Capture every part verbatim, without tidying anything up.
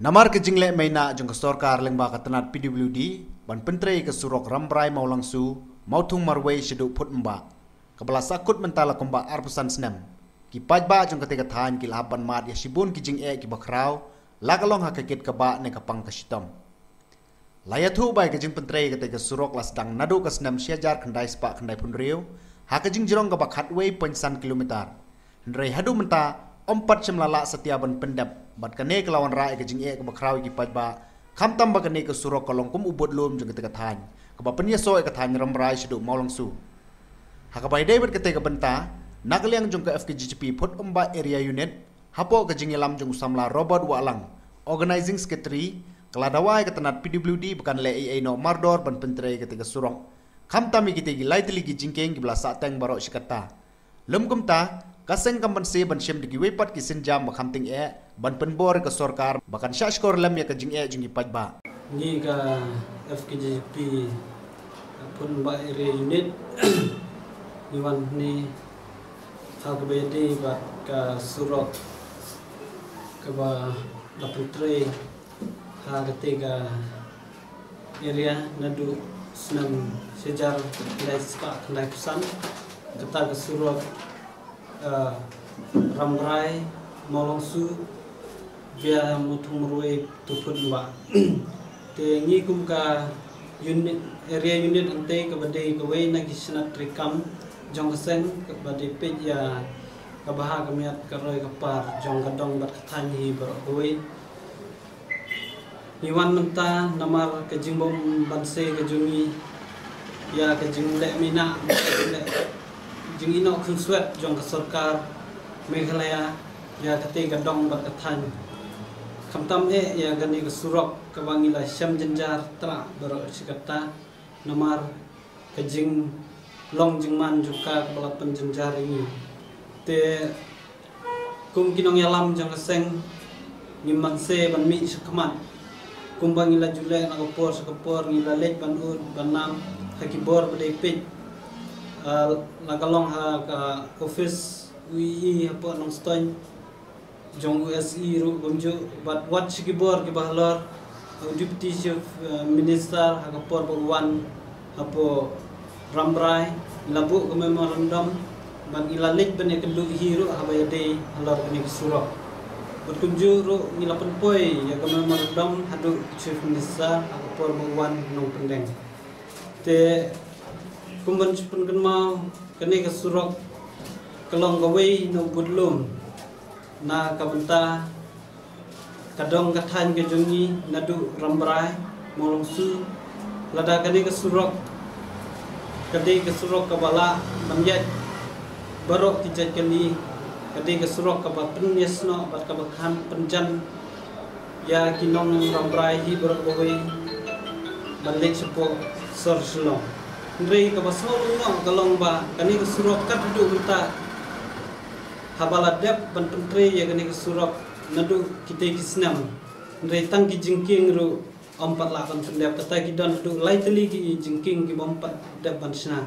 Namar ka jingleh mei na jong ka sorkar lyngba ka tnat P W D ban pyntrei ka surok Rambrai Mawlangsu, Mawthung Marwei shaduh Phutmbah, kaba la sahkut mynta la kumba arphew san snem, ki paidbah jong katei ka thaiñ ki la hap ban mad ïa shibun ki jingeh kiba khraw, la ka long ha ka kit ka bah ne ka pang ka shitom. La ïathuh ba ka jingpyntrei katei ka surok la sdang naduh ka snem shi hajar khyndai spah khyndai phew hynriew ha ka jingjrong kaba khatwei point san kilometer. Hynrei haduh mynta ym pat shym la lah satia ban pyndep, bad kane ka la wanrah ïa ka jingeh kaba khraw ïa ki paidbah, khamtam ba kane ka surok ka long kum u budlum jong katei ka thaiñ, kaba pynïasoh ïa ka thaiñ Rambrai shaduh Mawlangsu. Ha kaba ïadei bad katei ka bynta, na ka liang jong ka F K J G P Phutmbah Area Unit, hapoh ka jingïalam jong u samla Robert Wahlang, Organizing Secretary, ka la dawa ïa ka tnat P W D ba kan leh ei ei noh mardor ban pyntrei katei ka surok, khamtam ïa kitei ki lai tylli ki jingkieng kiba la sahteng baroh shi katta. Lym kumta, ka seng kam banse ban shim da kiwei pat ki sienjam ba kham tyngeh ban pynbor ïa ka sorkar ba kan shah shkor lem ïa ka jingeh jong ki paidbah. Ngi ka F K J P Phutmbah Area Unit, ngi wan hangne ha kaba ïadei bad ka surok kaba la pyntrei ha katei ka area naduh snem shi hajar khyndai spah khyndai phew san. Kata ka surok, eh, Rambrai Mawlangsu via Mawthung Marwei to Phutmbah. Te ngi kum ka unit, area unit hangtei kaba dei kawei na ki shnat treikam jong ka seng kaba dei peit ïa ka bha ka miat ka roi ka par jong ka dong bad ka thaiñ hi baroh kawei. Ngi wan mynta namar ka jingbym banse ka jong ngi ïa ka jingleh minot, ka jingleh jingïehnoh khunswet jong ka sorkar Meghalaya ïa katei ka dong bad ka thaiñ. Khamtam eh ïa kane ka surok kaba ngi la shem jynjar trah baroh shi katta namar ka jinglong jingman jong ka kaba la pynjynjar ïa ngi. Te kum ki nongïalam jong ka seng, ngim banse ban mih shakhmat. Kumba ngi la ju leh na ka por sha ka por, ngi la leit ban ud ban nam ha ki bor ba dei peit. Ah, la ka long ha ka office U E E hapoh Nongstoiñ, jong U S E ruh kumjuh, bad wat sha ki bor kiba halor, u Deputy Chief, eh, Minister ha ka por ba u wan hapoh Rambrai, ngi la buh ka memorandum bad ngi la leit ban ïakynduh hi ruh haba ïadei halor kane ka surok. Bad kumjuh ruh ngi la pynpoi ïa ka memorandum haduh Chief Minister ha ka por ba u wan Nongpyndeng. Te kum ban shu pynkynmaw, kane ka surok ka long kawei na u budlum na ka bynta ka dong ka thaiñ ka jong ngi naduh Rambrai Mawlangsu. Lada kane ka surok ka dei ka surok kaba lah ban ïaid baroh ki jait kali, ka dei ka surok kaba pynïasnoh bad kaba kham pynjan ïa ki nong Rambrai hi baroh kawei ban leit shapoh sor Shillong. Hynrei kaba sngewlyngngoh ka long ba kane ka surok kat haduh mynta haba la dep ban pyntrei ïa kane ka surok naduh kitei ki snem, hynrei tang ki jingkieng ruh ym pat lah ban pyndep, kata ki don haduh lai tylli ki jingkieng ki bym pat dep ban shna.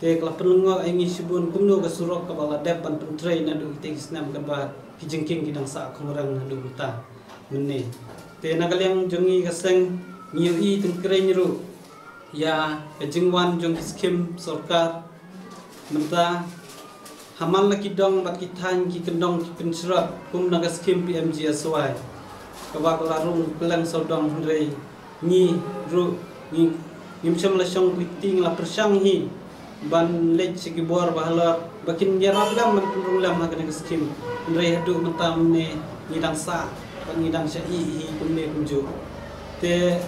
Te ka la pynlyngngoh ïa ngi shibun kumno ka surok kaba la dep ban pyntrei naduh kitei ki snem katba ki jingkieng ki dang sah khungrang naduh mynta mynne. Te na ka liang jong ngi ka seng, ngi ïohi tyngkreiñ ruh ïa ka jingwan jong ki skhim sorkar mynta. Ha man la ki dong bad ki thaiñ ki kyndong ki pynsyrot kum na ka skhim P M G S Y kaba ka la rung kylleng sawdong, hynrei ngi ruh ngi, ngim shym la shong kti, ngi la pyrshang hi ban leit sha ki bor ba halor ba kin ïarap lem ban pynrung lem ha kane ka skhim. Hynrei haduh mynta mynne ngi dang sah bad ngi dang shah ïeh hi kumne kumjuh. Te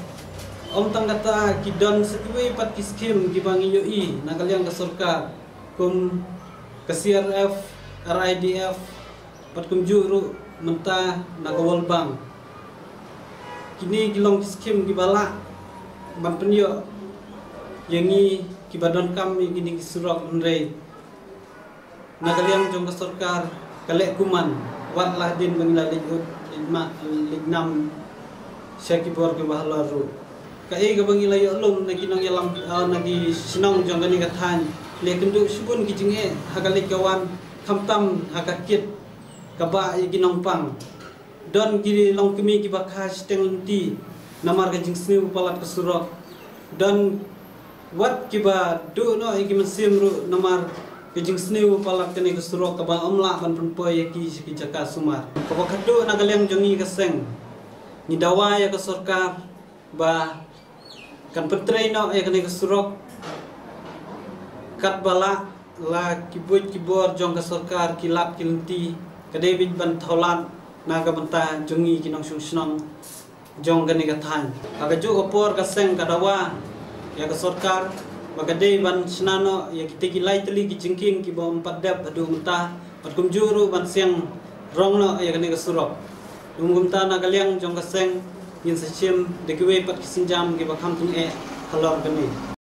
ym tang kata, ki don sa kiwei pat ki skhim kiba ngi ïohi na ka liang ka sorkar kum ka C R F, R I D F, bad kumjuh ruh mynta na ka World Bank. Kine ki long ki skhim kiba lah ban pynïoh ïa ngi kiba donkam ïa kine ki surok, hynrei na ka liang jong ka sorkar ka leh kumne, wat la hadien ba ngi la leit ud, leit mad, leit nam sha ki bor kiba halor ruh. Kaei kaba ngi la ïoh lum na ki nongïalam, ah, na ki shnong jong kane ka thaiñ, la ïakynduh shibun ki jingeh ha ka leit ka wan, khamtam ha ka kit ka bah ïa ki nongpang. Don ki longkmie kiba kha shiteng lynti namar ka jingsniew palat ka surok. Don wat kiba duh noh ïa ki mynsiem ruh namar ka jingsniew palat kane ka surok kaba ym lah ban pynpoi ïa ki sha ki jaka sumar. Kaba khatduh, na ka liang jong ngi ka seng, ngi dawa ïa ka sorkar ba kan pyntrei noh ïa kane ka surok katba lah. La ki buit ki bor jong ka sorkar, ki lad ki lynti, ka dei beit ban thaw lad na ka bynta jong ngi ki nongshong shnong jong kane ka thaiñ. Ha kajuh ka por ka seng ka dawa ïa ka sorkar ba ka dei ban shna noh ïa kitei ki lai tylli ki jingkieng kiba ym pat dep haduh mynta, bad kumjuh ruh ban siang rong noh ïa kane ka surok. Kum kumta, na ka liang jong ka seng ngin sa shim da kiwei pat ki sienjam kiba kham tyngeh halor kane.